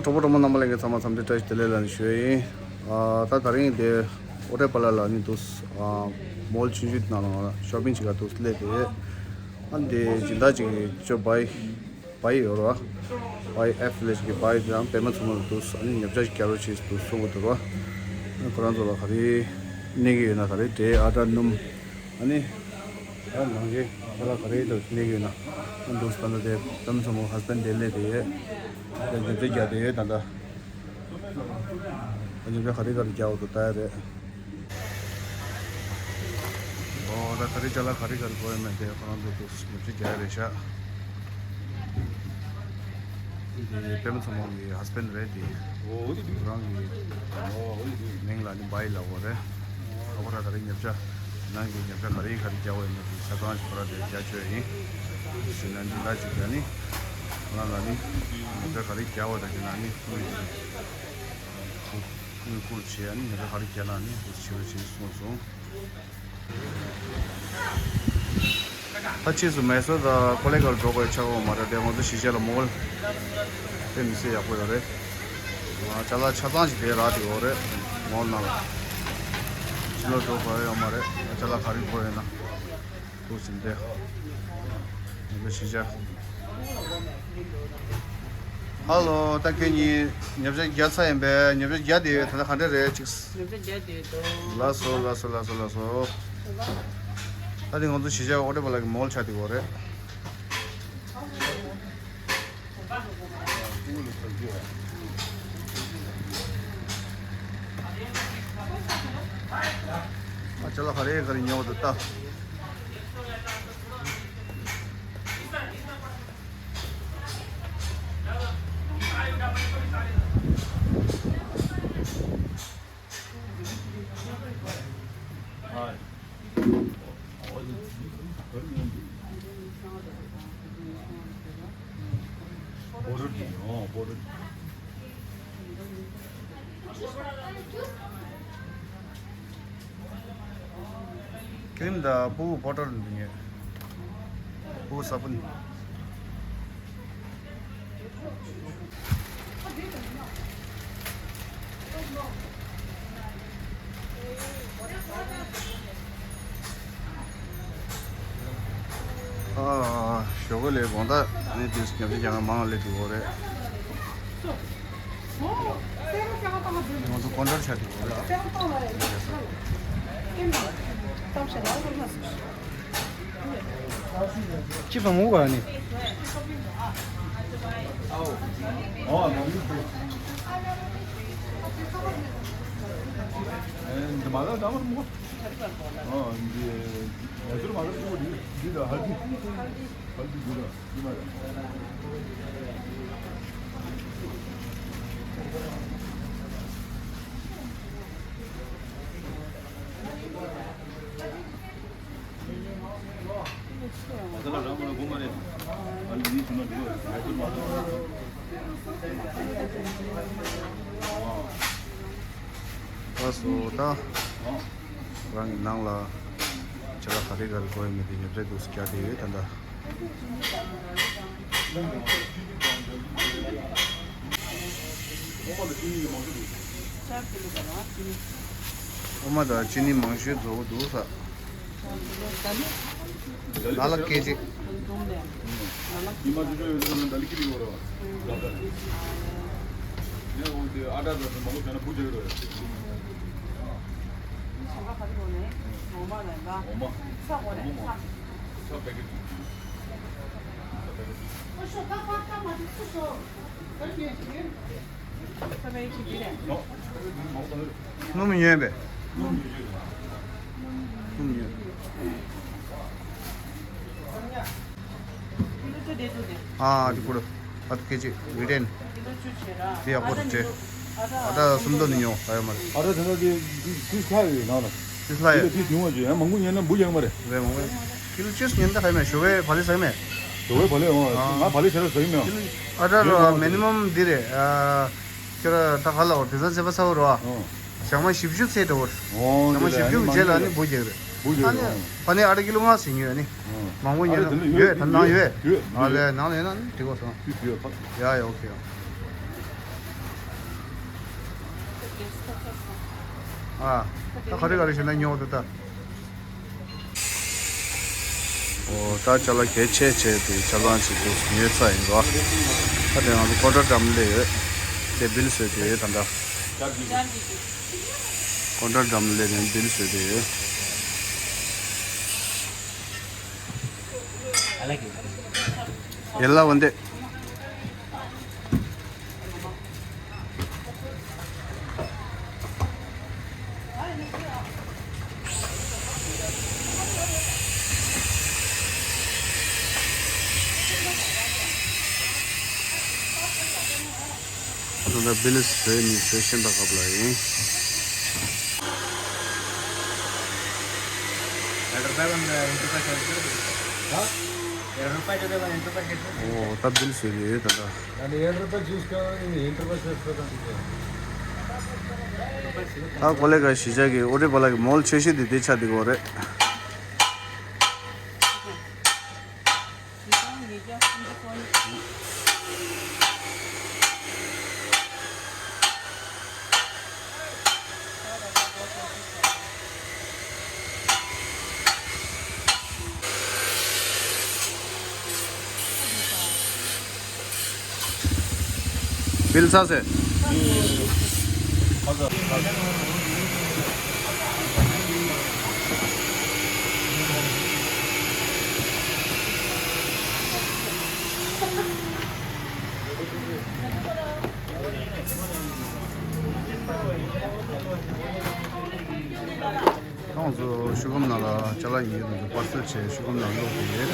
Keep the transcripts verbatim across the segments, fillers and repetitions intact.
གྲོགས་པོ་གྲོགས་མོ་རྣམ་པ་ལྷན་རྒྱས་ཚང་མ་འཚམས་འདྲི་བཀྲ་ཤིས་བདེ་ལེགས་ལ་ནི་ཞུ་ཡ་ཡིན། ཨ་ད་དེ་རིང་དེ་ཨོ་ཊེ་པ་ལ་ལ་ནི་འདུག་ཨ་མོལ་ཆུང་ཆུང་ནང་ལ་ཤོ་པིང་བྱེད་ག་འདུག་སླེབས་ཏེ། ཨ་འདི་སྦྱིན་བདག་ཅིག་གིས་ཅོ་བའི་བའི་ཡོད་ར། བའི་ཨེཕ་ལེ་ཅིག་གི་བའི་དེ་རང་པད་མ་མཚོ་མོ་ལ་འདུག་ཨ་ནི་ཉོ་ཆ་ཞིག་རྒྱག་རོགས་བྱེད་འདུག་གསུང་གི་འདུག་ར། ཁོ་རང་ཚོ་ལ་ག་རེ་གནས་ཀྱི་ཡོད་ན། ག་རེ་འབྲས་ཨ་ཏྲ་སྣུམ། ཨ་ནི། ད་ནང་བཞིན་ཁ་ལག་ག་རེ་དང་གནས་ཀྱི་ཡོད་ན། ཨ་འདུག་ད་ལྟ་དེ་ལྟམ་ཚང་མ་ཧ་སི་བེན་ཌི་དེ་སླེབས་དེ་ཡོད། དེ་ཉོ་ཆ་རྒྱག་དེ་ཡོད་ད་ལྟ། ད་ཉོ་ཆ་ག་རེ་ག་རེ་རྒྱག་འོ་དུ་ལྟ་ཡ་རེད། ཨོ་ད་ག་རེ་ཅ་ལག་ག་རེ་ག་རེ་དགོས་ཡོད་མེད་དེ་ཁོ་རང་ཚོ་དུ་ཉོ་ཆ་རྒྱག་ཡ་རེད་ཤག་དེ་པད་མ་མཚོ་མོ་གི་ཧ་སི་བེན་ཌི་རེད་དེ། ཨོ་དེ་དུས་རང་གི་ཨོ་དེ་དུས་མིང་ལ་ནི་བའི་ལབ་དགོས་རེད། ཨོ་ཁོ་ར་ག་རེ་ཉོ་ཆ་ནང་གི་ཉོ་ཆ་ག་རེ་ག་རེ་རྒྱག་དགོས་ཡོད་མེད་དེ་ཆ་ཚང་ཞིག་ཁོ་ར་དེ་རྒྱག་ཆོག་ཡིན། དེ་ན་འདི་ལ་ཅིག་ཡ་ནི་ང་ལ་ནི་ཉོ་ཆ་ག་རེ་རྒྱག་དགོས་ད་དེ་ན་ནི་དངུལ་དངུལ་བསྐུར་བྱས་ཡ་ནི་ཉོ་ཆ་ག་རེ་རྒྱག་ན་ནི་དེ་བྱེད་རོགས་བྱེད་གསུངས་སོང་། ད་ཕྱིས་སུ་མེ་སོར་དང་ཀོ་ལེ་གར་འགྲོ་དགོས་ཆགས་འོང་མ་རེད་དེ། ང་ཚོ་གཞིས་ཆགས་ལ་མོལ་དེ་མི་སེ་ཡག་པོ་ཡོད་རེད། ང་ཅ་ལག་ཆ་ཚང་ཞིག་དེ་རག་དེ་ཡོད་རེད། མོལ་ནང་ལ་ཕྱི་ལོགས་འགྲོ་དགོས་ཡོད་མ་རེད། ང་ཅ་ལག་ག་རེ་དགོས་ཡོད་ན་འདུག་ཟིན་ཏེ། ང་ཚོ་གཞིས་ཆགས། ཧ་ལོ། ད་ཁྱོད་གཉིས་ཉོ་ཆ་རྒྱག་ཚར་ཡིན་པས། ཉོ་ཆ་རྒྱག་དེ་ད་ལྟ་ག་འདྲ་རེད་ཅིག་ཉོ་ཆ་རྒྱག་དེ་འདུག་ལགས་སོ་ལགས་སོ་ལགས་སོ་ལགས་སོ། ད་དེ་ང་ཚོ་གཞིས་ཆགས་ཨོ་ཊེ་པ་ལ་གི་མོལ་ཆགས་དེ་གོ་རེད། ཨ་ཅ་ལག་ག་རེ་ག་རེ་ཉོ་འདུག་ལྟ། ཁི་རིམ་དང་ཕྲུ་གུ་པོ་ཊར་འདི་ཉོས། ཕྲུ་གུ་ས་བོན། ཨ། ཞོགས་ཀ་ལས་དགོང་དག་ནི་དུས་སུ་ཉམས་ཞིབ་རྒྱག་མཁན་མང་ལས་འགྲོ་གི་རེད། ང་ཚོ་ཀོན་ཊར་ཆགས་འགྲོ་གི་རེད། ཅི་བ་ངུ་ག་ནི། འདི་མ་ལ་འདྲ་མ་མོ། ཨ། འདི་ཡ་ཟུར་མ་ལ་ཅུ་འདི་འདི་ལ་ཧ་ལྡི། ཧ་ལྡི་འདི་ལ་འདི་མ་ལ། ལགས་སོ། ད་རང་གི་ནང་ལ་ཅ་ལག་ག་རེ་ག་རེ་དགོས་ཡོད་མེད་དེ་ཉོ་ཆ་འདུག་སེ་རྒྱག་བསྡད་ཡོད་ད་ལྟ། འོ་མ་དང་ཅི་ནི་མང་ཤོས་བཟོ་གི་འདུག་ས། ལ་ལ་ཀེ་ཇི། སྣུམ་ཡོད་པས། སྣུམ་ཡོད། ཨ་དེ་ཀུ་རུ། ཨ་ཏི་ཀེ་ཅི་རི་ཏན། དེ་ཡག་པོ་རེད་དྲན། ཨ་ད་སུམ་མདོ་ནི་ཉོ་ད་ཡོད་མ་རེད། ཨ་ད་དེ་ཚོ་དེ་དེ་ཁ་ཡོད་ནང་ལ། དེ་ལྷ་ཡོད། དེ་དེ་ཉུང་བ་ཅིག་ཡང་མང་པོ་ཉོས་ན་འབུ་རྒྱག་མ་རེད། རེད་མང་པོ། ཀི་ལོ་བཅུ་ཉོས་ན་ད་ཧ་མེད་ཞོ་བའི་བ་ལི་ཟ་གི་མེད། ཞོ་བའི་བ་ལི་འོང་ང་བ་ལི་ཟ་ར་ཟ་གི་མེད། ཨ་ད་རོ་མི་ནི་མམ་འདི་རེད། ཨ་ཁྱོད་ར་ད་ག་ལ་འོ་དེ་ཚོ་ཚེ་བ་ཚ་བོ་རོ། ཨོ། ཞག་མ་བཞི་བཅུ་ཚེ་འགྲོ་བར། ཨོ། ཞག་མ་བཞི་བཅུ་གི་རྗེས་ལ་ནི་འབུ་རྒྱག་རེད། འབུ་རྒྱག་ཨ་ནི་རེད། ཕ་ནི་ཨ་ཏི་ཀི་ལོ་ལྔ་ཟིན་ཡོད་ནི། ཨོ། མང་པོ་ཉོས་ན་ཡོད་ད་ནང་ཡོད། ཡོད། ཨ་ལས་ནང་ལས་ན་ནི་འགྲིག་གོ་སོང་། ཡོད་ཡོད་ཡ་ཡ་ཨོ་ཁེ་ཡ། ཨ། ད་ག་རེ་ག་རེ་བྱས་ན་ཉོ་འདུག་ད། ཨོ་ད་ཅ་ལག་གལ་ཆེ་ཆེ་དེ་ཆ་ཚང་ཅིག་འདུག་ཉོས་ཚར་ཡིན་འགྲོ། ད་དེ་ང་ཚོ་ཀོན་ཊར་འགྲམ་སླེབས་ཡོད། དེ་བིལ་བཟོས་ཏེ་ཡོད་ད་ད། ཀོན་ཊར་འགྲམ་སླེབས་ནས་བིལ་བཟོས་ཏེ་ཡོད། ཡན་ལག་འོན་ཏེ། ད་ལྟ་བིལ་བཟོས་ནས་བཟོ་བཞིན་པ་སྐབས་ལ་ཡིན། ཨོ་ད་བིལ་བཟོས་ནས་ཡོད་ད་ལྟ། ད་ཀོ་ལེ་ག་གཞིས་ཆགས་ཀྱི་ཨོ་རི་པ་ལ་གི་མོལ་ཆེ་ཤོས་དེ་དེ་ཆགས་བསྡད་ཀྱི་ཡོད་རེད། བིལ་ཚར་སོང་། ཁོང་ཚོ་ཤོ་རུམ་ནང་ལ་ཅ་ལག་ཡིན་རྒྱུ་དེ་ཚོ་པར་སེལ་བྱས་ཤོ་རུམ་ནང་བླུགས་ཏེ་ཡོད་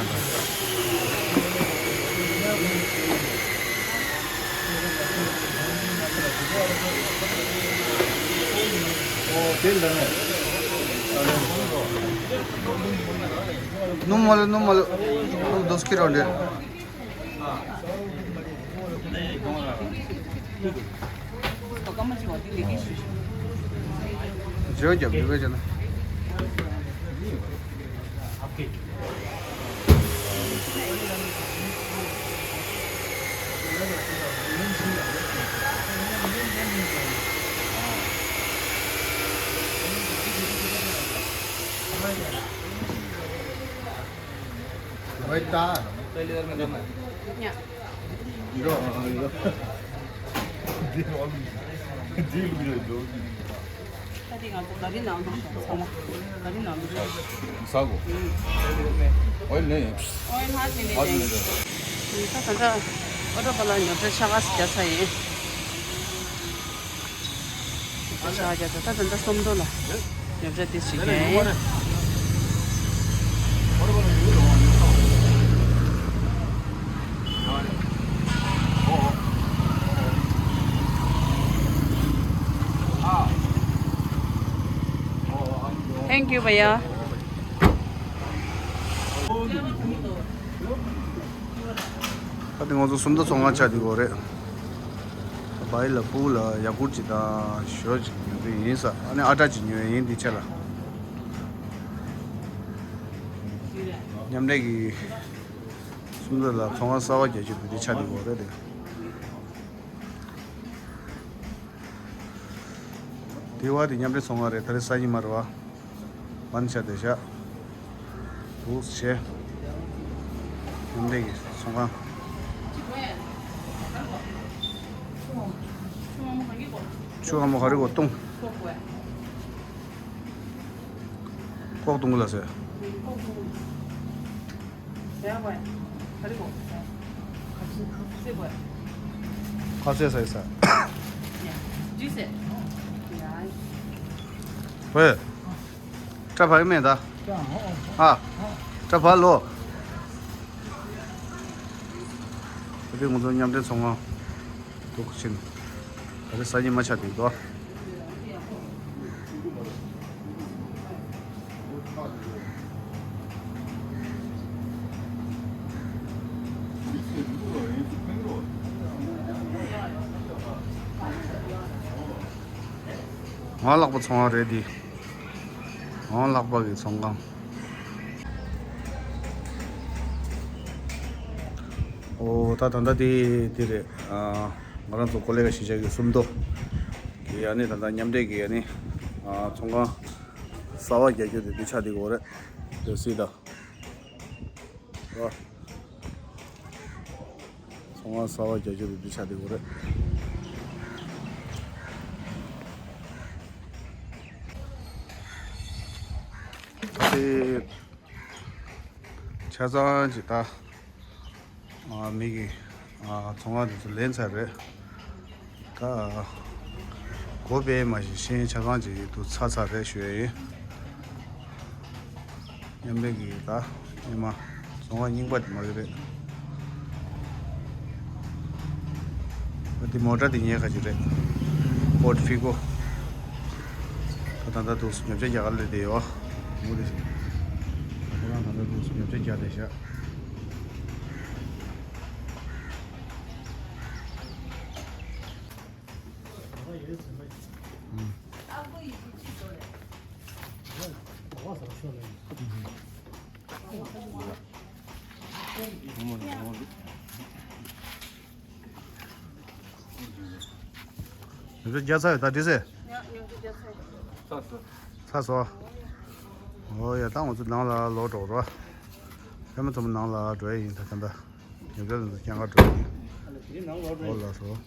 ད་ལྟ། སྣུམ་མ་ལོ། སྣུམ་མ་ལོ། སྣུམ་དོ་སྐྱིད་རོ་འདྲེ། བརྗོད་རྒྱབ་རྒྱུ་བས་བྱས་ན། ཡ། ད་དེ་ང་ཚོ་ག་རི་ནང་དུ་ཚང་མ་ག་རི་ནང་དུ། ཟ་གོ། ཨོ་ཡིན་ནས། ཨོ་ཡིན་ཧ་ཅང་ནས། ད་ད་ལྟ་ཨོ་ཏོ་པ་ལ་ཉོ་ཆ་ཆ་ག་སི་རྒྱ་ཚ་ཡིན། ད་ད་ད་སོམ་དོ་ལ་ཉོ་ཆ་དེ་ཞིག་ཡིན། Thank you, भैया. ད་དེ་ང་ཚོ་སུམ་མདོ་ཚོང་ཁང་ཆགས་འདུག་གོ་རེད། བའི་ལ་ཕུ་ལ་ཡ་གུར་ཅིག་དང་ཞོ་ཅིག་ཉོ་གི་ཡིན་ས། ཨ་ནི་ཨ་ཊ་ཅིག་ཉོ་ཡ་ཡིན་འདི་ཆ་ལ། མཉམ་འབྲེལ་གྱི་སུམ་མདོ་ལ་ཚོང་ཁང་གསར་པ་རྒྱག་རྒྱུ་འདི་ཆགས་འདུག་གོ་རེད་དེ། དེ་བ་དེ་མཉམ་འབྲེལ་ཚོང་ཁང་རེད། ད་རེས་སང་ཉིན་མ་རེད་བ། མ་ཎི་ཆ་དེ་བཞག་འདུག་བྱས། མཉམ་འབྲེལ་གྱི་ཚོང་ཁང་། ཆུ་ཨ་མོ་ག་རེ་གོ་བཏུང་། ཀོག་བཏུང་གི་ལ་ཟེར། ཁ་ཟས་ཟ་ཡི་ཟ། ཝེ། ཏྲ་བ་ཡི་མེད་ད། ཨ། ཏྲ་བ་ལོ། ད་དེ་ང་ཚོ་མཉམ་འབྲེལ་ཚོང་ཁང་འདུག་ཕྱིན། ད་རེས་སང་ཉིན་མ་ཆགས་འདུག་དོ། ང་ལག་པ་ཚོང་བ་རེད་འདི། ང་ལག་པ་གི་ཚོང་ཁང་། ཨོ་ད་ད་ལྟ་དེ་དེ་རེད། ཨ། ང་རང་ཚོ་ཀོ་ལེ་ག་གཞིས་ཆགས་ཀྱི་སུམ་མདོ་གི་ཨ་ནི་ད་ལྟ་མཉམ་འབྲེལ་གྱི་ཨ་ནི་ ཨ། ཚོང་ཁང་གསར་པ་རྒྱག་རྒྱུ་དེ་འདི་ཆགས་བསྡད་ཡོད་རེད། དེ་སྲིད་ད། ར། ཚོང་ཁང་གསར་པ་རྒྱག་རྒྱུ་དེ་འདི་ཆགས་བསྡད་ཡོད་རེད། དེ། ཆ་ཚང་ཅིག་ད། ཨ། མི་གི། ཨ། ཚོང་ཁང་དེ་ཚོ་ལེན་ཚར་རེད། ད། སྒོ་ཕྱེ་མ་ཤེས་ཤེས་ཆ་ཚང་ཅིག་ཏུ་ཚར་ཚར་རེད་ཞུ་ཡ་ཡིན། མཉམ་འབྲེལ་གྱི་ད་ཨེ་མ། ཚོང་ཁང་རྙིང་པ་དེ་མ་གི་རེད། ཨ། དེ་མོ་ཊ་དེ་ཉལ་ཁ་ཅིག་རེད། ཕོར་ཏོ་ཕི་ཀོ། ད་ད་ལྟ་འདུག་སེ་ཉོ་ཆ་རྒྱག་ག་སླེབས་བསྡད་ཡོད། མུ་དེ། ཁོ་རང་ད་ལྟ་འདུག་སེ་ཉོ་ཆ་རྒྱག་བསྡད་ཤག་ཉོ་ཆ་རྒྱག་ཚར་ཡོད་ད་འདི་ཟེར། ཡ། ཉོ་ཆ་རྒྱག་ཚར་ཡོད། ཚར་སོང་། ཚར་སོང་། འོ་ཡ། ད་ང་ཚོ་ནང་ལ་ལོག་འགྲོ་རོགས། ཕ་མ་ཚང་མ་ནང་ལ་འགྲོ་ཡ་ཡིན་ད་ད་ལྟ། ཉོ་ཆ་ལ་སྐྱེལ་ག་འགྲོ་ཡ་ཡིན། འོ་ལགས་སོ།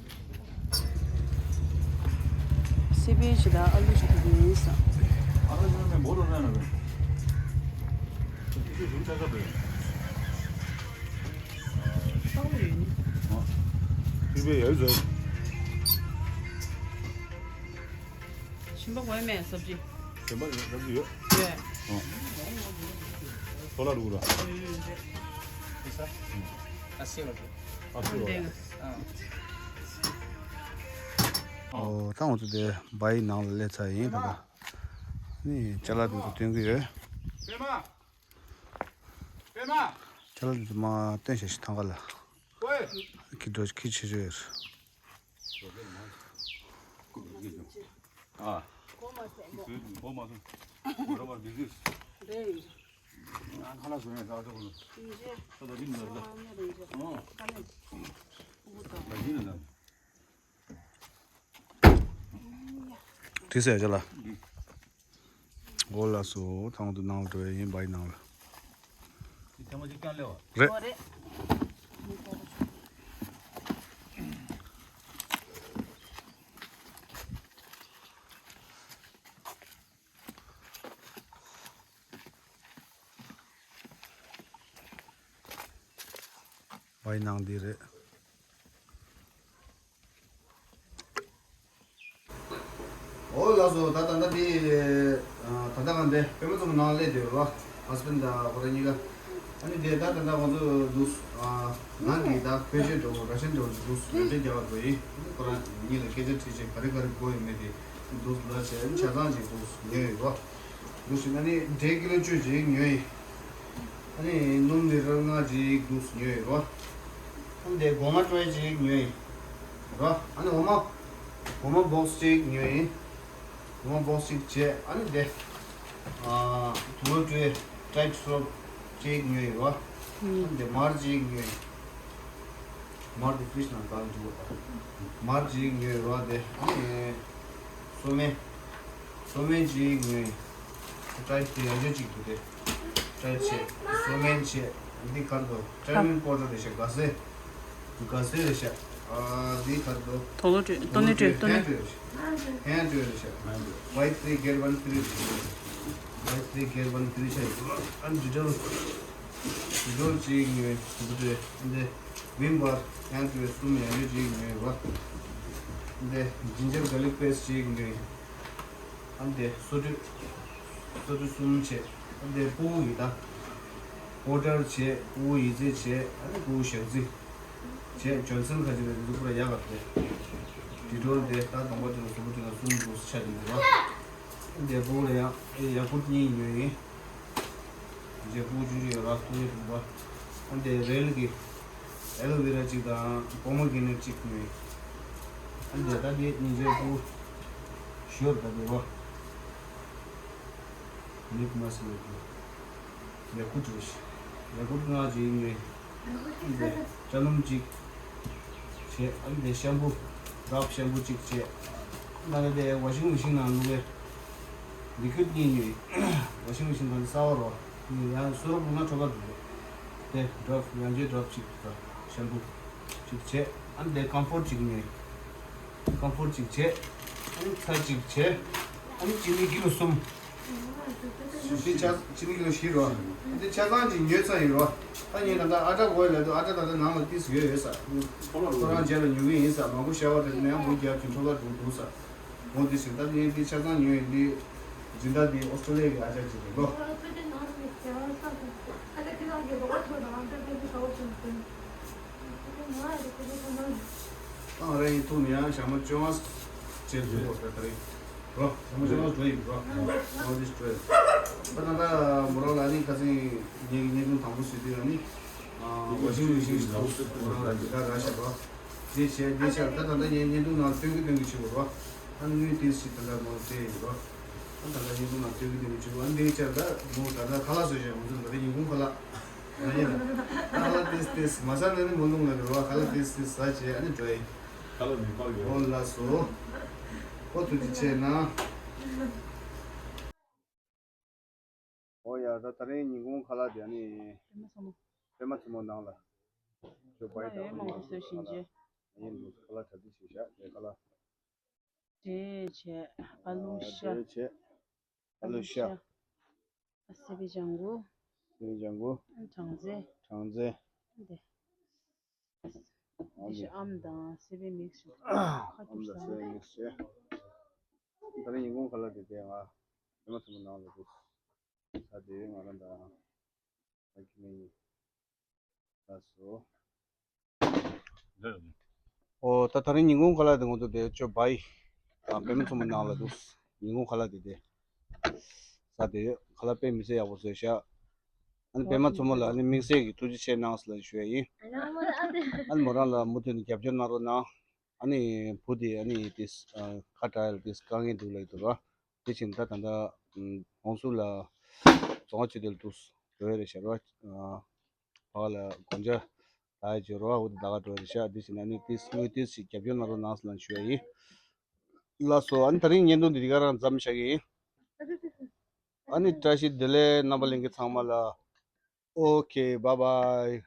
སི་པན་ཞིག་དང་ཨ་ལུ་ཞིག་ཐུག་གི་ཡིན་བསམ། ཨ་ལུ་ཞིག་མེད་འབོ་རོ་ན་ན་བས། ཁྱི་ཞིག་ཞིག་ཆ་ཆ་བས། ཨ་ལུ་ཡིན། ཨ། ཁྱི་པའི་ཡ་ཡུ་ཟེར། ཞིམ་པ་གོན་མེད་སབ་ཇི། ཞིམ་པ་སབ་ཇི་ཡོད། ཡོད། ཨ། ཐོ་ལ་རུ་ར། ཨ་སི་ར། ཨ་སི་ར། ཨ། ཨོ། ད་ང་ཚོ་དེ་བའི་ནང་ལ་སླེབས་ཚར་ཡིན་ད་ལྟ། ནི་ཅ་ལག་དེ་ཚོ་སྟོན་གི་ཡོད། པད་མ། པད་མ། ཅ་ལག་དེ་ཚོ་མར་སྟོན་བྱས་ཤིག་ཐང་ག་ལ། ཨོའི། ཁྱི་འགྲོ་ཁྱི་ཆེ་ཆེ་ཡོད། ཨ། འགོ་མ་སོང་། འགོ་མ་སོང་། འགོ་ར་བར་བི་ཟིས། རེད། ང་ཁ་ལག་བཟོ་ཡས་ཁ་ལག་བཟོ་དགོས། ཨིན་ཇི། ཁ་ལག་རིན་ལ་ལ། ཨོ། ཁ་ལག་ཨུ་ད། ལ་རིན་ལ་ལ། དེ་ཟེར་ཡ་ཅ་ལགས། འོ་ལགས་སོ། ཐང་དུ་ནང་ལ་འགྲོ་ཡ་ཡིན་བའི་ནང་ལ། འདི་ཐེངས་མ་གཅིག་ཀྱང་སླེབས་པ། རེད། ཨོ་རེད། བའི་ནང་འདི་རེད། འོ་ལགས་སོ། ད་ད་ལྟ་འདི། ཨ། ད་ལྟ་ང་འདི་པད་མ་ཚང་མ་ནང་སླེབས་བསྡད་ཡོད་རེད་པ། ཧ་སི་བྷེན་ཌི་དང་ཁོ་རང་གཉིས་ཀ། ཨ་ནི་དེ་ད་ད་ལྟ་ང་ཚོ་འདུག་ཨ། ནང་གི་ད་ཁོལ་ཆས་འདྲ་བོ་ར་ཤན་འདྲ་བོ་ཞིག་འདུག་ཉོ་ཆ་རྒྱག་ག་འགྲོ་ཡིན། ཁོ་རང་གཉིས་ལ་སྐད་ཆ་དྲིས་བྱས་ག་རེ་ག་རེ་དགོས་ཡོད་མེད་དེ་འདུག་ལབ་བྱས། ཨ་ནི་ཆ་ཚང་ཅིག་འདུག་ཉོས་ཡོད་རེད་པ། འདུག་ཞིག་ཨ་ནི་འབྲས་ཀི་ལོ་བཅུ་ཅིག་ཉོས་ཡིན། ཨ་ནི་སྣུམ་ལི་ཊར་ལྔ་ཅིག་འདུག་ཉོས་ཡོད་རེད་པ། ཨ་ནི་དེ་སྒོ་ང་ཊོའི་ཅིག་ཉོས་ཡིན་ར། ཨ་ནི་འོ་མ། འོ་མ་བོག་སི་ཅིག་ཉོས་ཡིན། འོ་མ་བོག་སི་ཅིག་བྱས། ཨ་ནི་དེ། ཨ། དུག་ལོག་བཀྲུ་ཡའི་ཊའིཊ་སོབ་ཅིག་ཉོས་ཡིན་ར། ཨ་ནི་དེ་མར་ཅིག་ཉོས་ཡིན། མར་དེ་ཕི་རིཇ་ནང་བཀག་འཇུག་པ་དང་། མར་ཅིག་ཉོས་ར། དེ་ཨ་ནི་སོ་སྨན། སོ་སྨན་ཅིག་ཉོས་ཡིན། ཊའིཊ་དེ་ཡང་ཆོས་གཅིག་ཏུ་དེ། ཊའིཊ་བྱས། སོ་སྨན་བྱས། འདི་གར་དོ། ཊའི་མིན་པའུ་ཌར་རེད་ཤག་དགའ་སེ། དགའ་སེ་རེད་ཤག་ཨ། འདི་གར་དོ། དུག་ལོག་བཀྲུ། ཏོ་ནི་བཀྲུ། ཏོ་ནི། ཧེན་ཌི་ཨོའིལ་རེད་ཤག་ཧེན་ཌི་ཨོའིལ་རེད་ཤག Buy three get one free། Buy three get one free ཆགས་ཡོད། ཨ། ཌི་ཊོལ། ཌི་ཊོལ་ཅིག་ཉོས། འདི་འདྲ་འདི། ཝིམ་བྷར་ཧེན་ཌི་ཊོལ་གསུམ་ཡང་ཆོས་གཅིག་ཉོས་ར། འདི་ཇིན་ཇར་གར་ལིག་པེ་སི་ཊི་ཅིག་ཉོས། ཨ་ནི་དེ་སོ་བཀྲུ། སོ་བཀྲུ་གསུམ་བྱས། ཨ་ནི་དེ་ཕྲུ་གུ་གི་ད། པའུ་ཌར་བྱས། ཕྲུ་གུ་ཡི་ཙི་བྱས། ཨ་ནི་ཕྲུ་གུ་ཞག་རྩི་བྱས། ཇོན་སན་ཁ་ཅིག་ལ་འདི་ཚོ་པུ་ར་ཡག་ག་རེད། ཌི་ཊོལ་དེ་ད་དང་པོ་དེ་ལ་སོ་བཀྲུ་དེ་ལ་གསུམ་འདུག་ཆ་དེ་འདུག་བ། ཨ་ནི་དེ་ཕྲུ་གུ་ལ་ཡང་ཡ་ཀུར་གཉིས་ཉོས་ཡིན། རྗེས་ཕྲུ་གུ་ཆུང་ཆུང་ཡོད་ར། ཐོག་ཡོད་རུང་བ། ཨ་ནི་དེ་རེལ་གི་ཨེ་ལོ་ཝེ་ར་གཅིག་དང་པོ་མོ་གྷི་ནེཊ་གཅིག་ཉོས་ཡིན། ཨ་ནི་དེ་ད་དེ་གཉིས་རྗེས་ཕྲུ་གུ་ཞོར་ད་དེ་རོ། ལིབ་མ་སི་ལིབ་ཡ་ཀུ་ཊི་རེད་ཤག་ཡ་ཀུར་ལྔ་གཅིག་ཉོས། ཨ་ནི་དེ་སྐྲ་སྣུམ་གཅིག་བྱས། ཨ་ནི་དེ་ཤམ་པུ། ཌོབ་ཤམ་པུ་གཅིག་བྱས། ཨ་ནི་དེ་ཝ་ཤིང་མེ་ཤིན་ནང་བླུགས་ ལི་ཀུ་ཌི་གཉིས་ཉོས། ཝ་ཤིང་མེ་ཤིན་དང་གསར་པ་རོ། ཡང་སུ་རོག་བླུགས་ན་འཕྲོ་བརླག་འགྲོ་གི། དེ་ཌོབ་ཡང་བསྐྱར་ཌོབ་གཅིག་དང་ཤམ་པུ་གཅིག་བྱས། ཨ་ནི་དེ་ཀམ་ཕོར་གཅིག་ཉོས། ཀམ་ཕོར་གཅིག་བྱས། ཨ་ནི་ཚྭ་གཅིག་བྱས། ཨ་ནི་ཅི་ནི་ཀི་ལོ་གསུམ། དེ་ཆ་ཅི་ནི་ཀི་ལོ་བཞི་རོ། དེ་ཆ་ཚང་གཅིག་ཉོས་ཚར་ཡིན་རོ། ད་ངས་ད་ལྟ་ཨ་ཊ་དགོས་ལབ་དུས་ཨ་ཊ་ད་ལྟ་ནང་ལ་ཏིས་ཡོད་ཡོད་ས། ཁོ་རང་རྗེས་ལ་ཉོ་གི་ཡིན་ས། མང་པོ་ཤ་བ་དེ་ནས་ཡང་མུ་རྒྱབ་ཀྱི་འཕྲོ་བརླག་འགྲོ་འདུག་ས། འོ་དེ་བཞིན་ད་ངས་འདི་ཆ་ཚང་ཉོས་ཡིན། འདི་སྦྱིན་བདག་འདི་ཨོ་སི་ཀྲོ་ལི་ཡ་གི་ཨ་ཅག་ཅིག་རེད་ལོ། ཨང་ར་ཡིན་ཐུག་ནས་ཡང་ཞག་མ་བཅོ་ལྔ་བྱས་འདུག་གོ་ད་ད་རེད་རོ། ཞག་མ་བཅོ་ལྔ་འགྲོ་ཡིན་རོ། འོ་དེ་འགྲོ་ཡིན། ད་ད་ད་མོ་རང་ལ་ནི་ཁ་སང་ངའི་བརྙན་ཐུང་དང་པོ་ཟེར་དུས་ཡང་ནི། ཝ་ཤིང་མེ་ཤིན་ཞིག་འདུག་མོ་རང་ལ་འདི་ག་ར་བཞག་རོ། དེ་བྱས་དེ་བྱས་ད་ད་ལྟ་ངའི་བརྙན་ཐུང་ནང་སྟོན་གི་སྟོན་གི་བྱེད་དགོས་རོ། ཨ་ནི་དངུལ་དེ་ཞིག་ད་ལྟ་མོ་སྤྲད་ཡིན་རོ། ཨ་ད་ལྟ་བརྙན་ཐུང་ནང་སྟོན་གི་སྟོན་གི་བྱེད་དགོས། ཨ་ནི་དེ་བྱས་ད་མོ་ད་ལྟ་ཁ་ལག་བཟོས་བྱས་ང་ཚོ་ད་ལྟ་ཉིན་གུང་ཁ་ལག་ང་ཡིན་ལ། ཁ་ལག་དེ་དེ་མ་ཟ་ན་ནི་མོ་རླུང་ལ་རེད་རོ། ཁ་ལག་དེ་དེ་ཟ་བྱས་ཨ་ནི་འགྲོ་ཡིན། ཁ་ལག་མི་སྤར་ཡོད། འོ་ལགས་སོ། ཨོ་ཐུགས་རྗེ་ཆེ་གནང་། ཨོ་ཡ་ད་ད་རིང་ཉིན་གུང་ཁ་ལག་དེ་ཨ་ནི། པད་མ་མཚོ་མོ། པད་མ་མཚོ་མོ་ནང་ལ་ཅོ་པའི་ཡོད་མང་པོ་བཟོས་ཤིང་རྗེ། ཡིན་འདུག་ཁ་ལག་གྲ་སྒྲིག་བྱས་བཞག་དེ་ཁ་ལག་དེ་བྱས་ཨ་ལུ་ཤ། དེ་བྱས་ཨ་ལུ་ཤ། ཨ་སེ་པི་ལྗང་གུ། སེ་པི་ལྗང་གུ། ཨ་སྦྲང་རྩི། སྦྲང་རྩི། དེ། དེ་བྱས་ཨམ་དང་སེ་པི་མིག་སི་བྱས། ཁ་ཨམ་དང་སེ་པི་མིག་སི་བྱས། ད་རིང་ཉིན་གུང་ཁ་ལག་དེ་དེ་ང་རེ་མ་ཐུབ་ནང་ལ་འདུག་ས་དེ་ང་རང་དང་ཨ་ཁྱི་མི་ཡིན། ལགས་སོ། ཨོ་ད་ད་རིང་ཉིན་གུང་ཁ་ལག་དེ་ང་ཚོ་དེ་ཅོ་པའི་དང་པད་མ་མཚོ་མོ་ནང་ལ་འདུག་ཉིན་གུང་ཁ་ལག་དེ་དེ་ས་དེ་ཁ་ལག་དཔེ་མི་སྲིད་ཡག་པོ་བཟོས་ཤག་ཨ་ནི་པད་མ་མཚོ་མོ་ལ་ཨ་ནི་དམིགས་བསལ་གྱི་ཐུགས་རྗེ་ཆེ་གནང་ཟེར་ལ་ཞུ་ཡ་ཡིན། ཨ་ནི་མོ་རང་ལ་མུ་མཐུད་ནས་རྒྱབ་སྐྱོར་གནང་རོགས་གནང་། ཨ་ནི་བུ་དེ་ཨ་ནི་དེ་ཁ་བྲལ་དེ་དཀའ་ངལ་འདུག་ལབ་ཀྱི་འདུག་ར། དེ་བཞིན་ད་ད་ལྟ་ཧོང་སུར་ལ་རྫོང་ཆུ་དེ་ལ་འདུག་འགྲོ་ཡ་རེད་ཤག་ར། ཕ་ལ་དགོང་ཇ་ད་ཡ་བརྗོད་རོགས་འོ་དེ་ད་ག་འགྲོ་ཡ་རེད་ཤག་དེ་བཞིན་ཨ་ནི་དེ་དངུལ་དེ་ཞིག་རྒྱབ་སྐྱོར་གནང་རོགས་གནང་ཟེར་ལ་ཞུ་ཡ་ཡིན། ལགས་སོ། ཨ་ནི་ད་རིང་བརྙན་ཐུང་འདི་འདི་ག་རང་མཚམས་བཞག་གི་ཡིན། ཨ་ནི་བཀྲ་ཤིས་བདེ་ལེགས་རྣམ་པ་ལྷན་རྒྱས་ཚང་མ་ལ། Okay, bye bye.